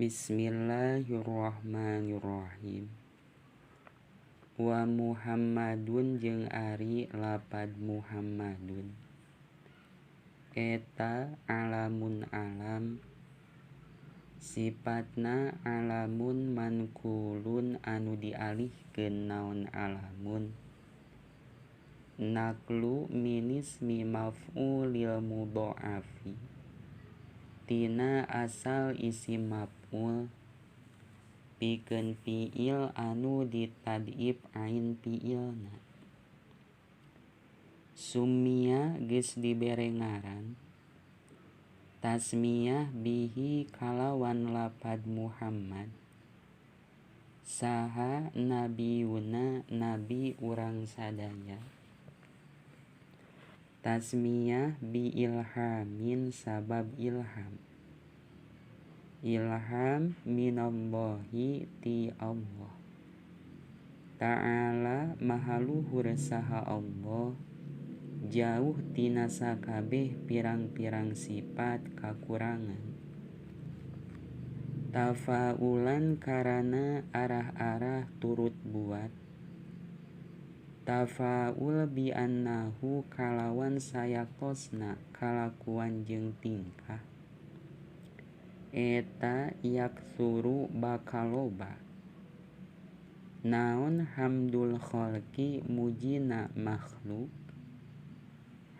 Bismillahirrahmanirrahim. Wa Muhammadun jeung ari lapad Muhammadun eta alamun alam sifatna alamun mankulun anu dialihkeun naon alamun naklu minismi maf'ulil mudha'afi tina asal isim maf'ul pikeun fi'il anu ditad'if ain fi'ilna sumia geus dibere ngaran tasmiyah bihi kalawan lapad Muhammad saha nabiyuna nabi urang sadaya tasmiyah bi ilhamin sabab ilham ilham minallahi ti Allah ta'ala mahaluhur saha Allah jauh tina sakabeh pirang-pirang sifat kakurangan tafaulan karana arah-arah turut buat tafaul bi annahu kalawan sayakosna kalakuan jeung tingkah eta yaksuru bakal loba naon hamdul khalqi mujina makhluk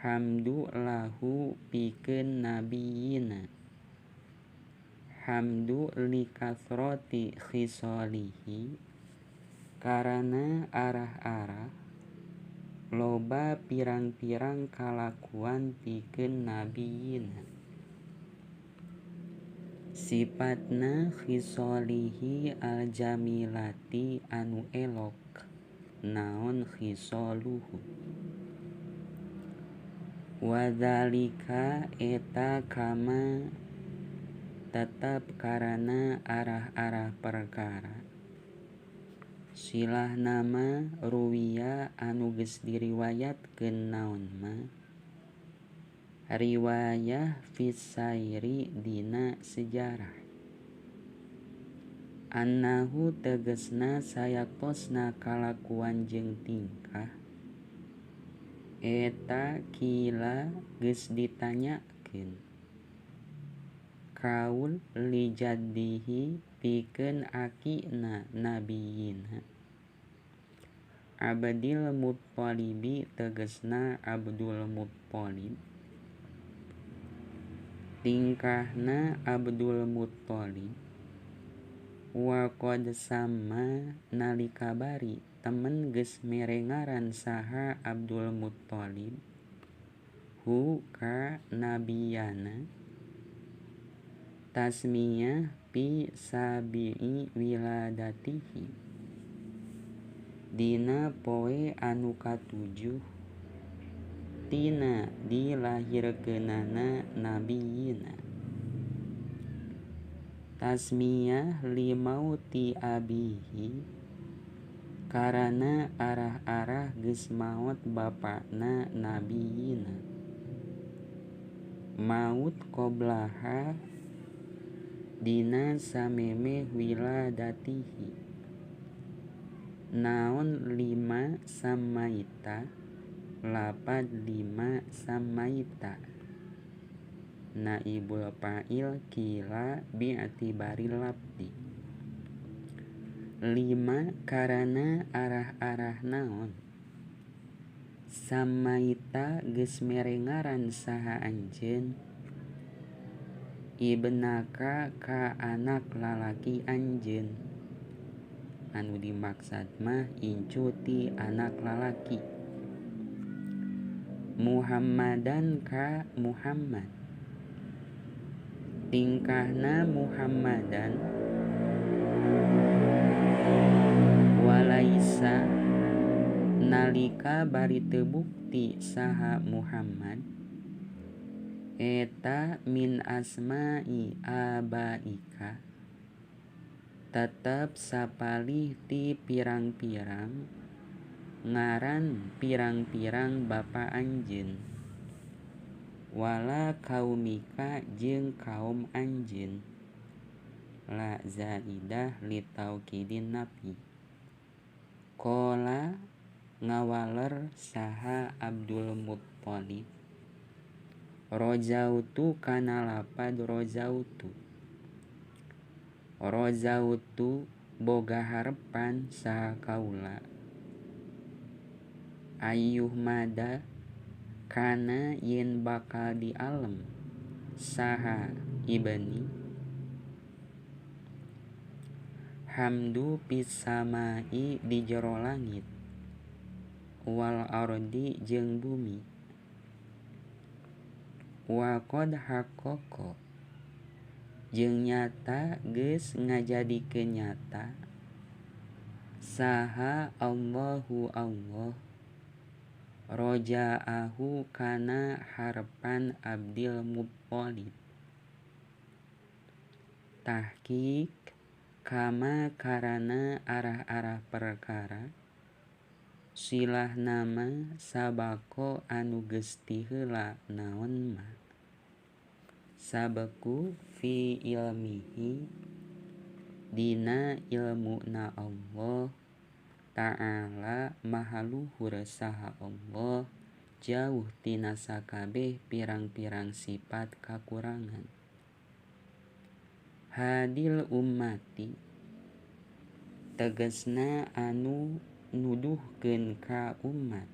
hamdu lahu pikeun nabiyina hamdu likasrati khisalihi karana arah-arah loba pirang-pirang kalakuan pikeun nabiyina sifatna khisalihi aljamilati anu elok naon khisaluhu wadzalika eta kama tetap karana arah-arah perkara silah nama ruwiya anu geus diriwayatkeun naon ma riwayah fisairi dina sejarah annahu tegesna sayakosna kalakuan jeung tingkah eta kila geus ditanyakeun kaul li jaddihi pikeun akina nabiyina Abdil Muttalibi tegesna Abdul Muttalib tingkahna Abdul Muttalib wa qad sama nalika bari temen geus mere ngaran saha Abdul Muttalib hu ka nabiyana tasmiyah pi sabi'i wiladatihi dina poe anu katujuh tina dilahirkeunana nabiyina tasmiyah limauti abihi karana arah-arah geus maot bapana nabiyina maut qoblaha dina samemeh wiladatihi naon lima samaita lapad lima samaita naibul fa'il kila bi'tibaril labdi lima karana arah-arah naon samaita geus mere ngaran saha anjeun ibnaka ka anak lalaki anjeun anu dimaksad mah incu ti anak lalaki Muhammadan ka Muhammad tingkahna Muhammadan walaisa nalika bari teu bukti saha Muhammad eta min asma'i abaika tetep sapalih ti pirang-pirang ngaran pirang-pirang bapa anjeun wala kaumika jeung kaum anjeun la zaidah li taukidin nafi. Qala ngawaler saha Abdul Muttalib rojautu kana lapad rojautu. Rojautu boga harepan saha kaula ayyuh mada kana yen bakal dialem saha ibni hamdu pisamai di jero langit wal ardi jeung bumi wa qad haqqaqa jeung nyata geus ngajadikeun nyata saha Allahu Allah roja'ahu kana harepan Abdul Muttalib. Tahqiq kama karana arah-arah perkara silah nama sabako anu geus tiheula naon ma sabeku fi ilmihi dina ilmuna Allah Ta'ala maha luhur saha Allah jauh tina sakabeh pirang-pirang sifat kakurangan. Hadil ummati tegesna anu nuduhkeun ka umat.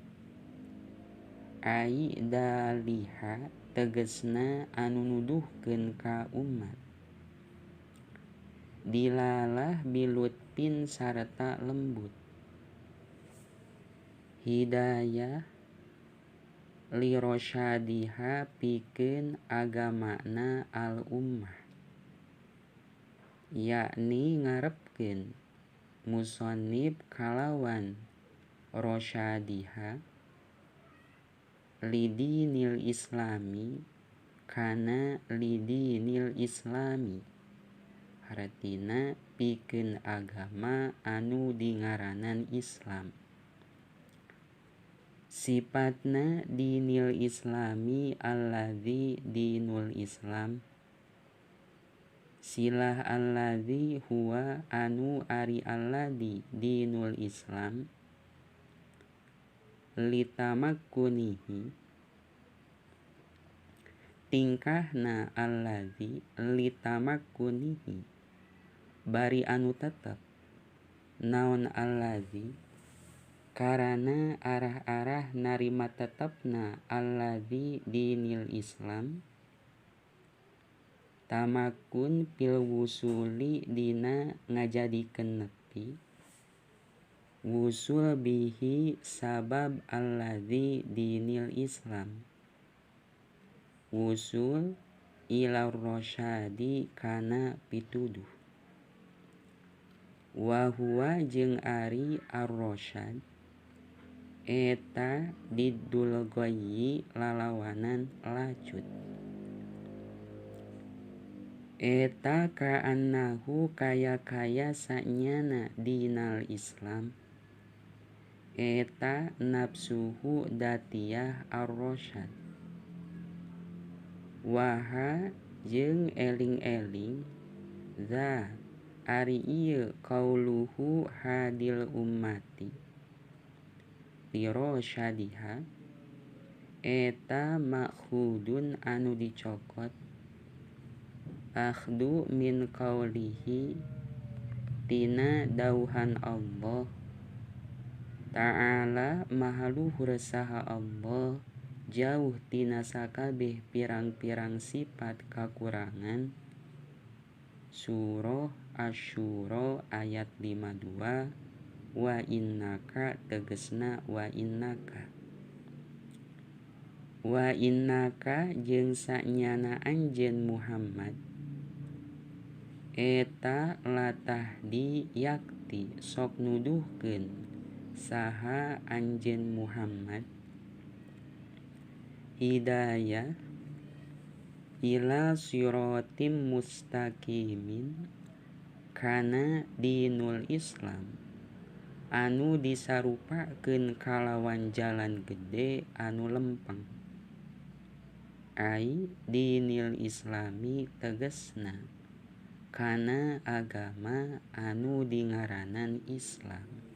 Ai daliha tegesna anu nuduhkeun ka umat. Dilalah bilutpin sarta lembut. Hidayah lirosyadiha pikeun agamana al ummah yakni ngarepkeun musannif kalawan rosyadiha lidinil islami kana lidinil islami hartina pikeun agama anu dingaranan Islam. Sifatna dinil islami alladzi dinul islam silah alladzi huwa anu ari alladzi dinul islam litamakkunihi tingkahna alladzi litamakkunihi bari anu tetep naon alladzi karana arah-arah narima tetepna alladzi dinil islam tamakun pil wusuli dina ngajadikeun nepi wusul bihi sabab alladzi dinil islam wusul ila rosyadi kana pituduh wa huwa jeung ari ar-rosyad eta didul goyi lalawanan lacut. Eta ka'annahu kaya-kaya sanyana dinal Islam eta nafsuhu datiyah ar-rosyad waha jeung eling-eling za ari ieu qauluhu hadil ummati lirosyadiha eta makhudun anu dicokot akhdu min qaulihi tina dauhan Allah Ta'ala maha luhur saha Allah jauh tina sakabeh pirang-pirang sifat kakurangan. Surah Asy-Syura ayat 52 wa innaka tegesna wa innaka wa innaka jeung sanyana anjeun Muhammad eta latahdi yakti sok nuduhkeun saha anjeun Muhammad hidayah ila siratim mustaqimin kana dinul Islam anu disarupakeun kalawan jalan gede anu lempeng. Ai dinil islami tegesna Kana agama anu dingaranan Islam.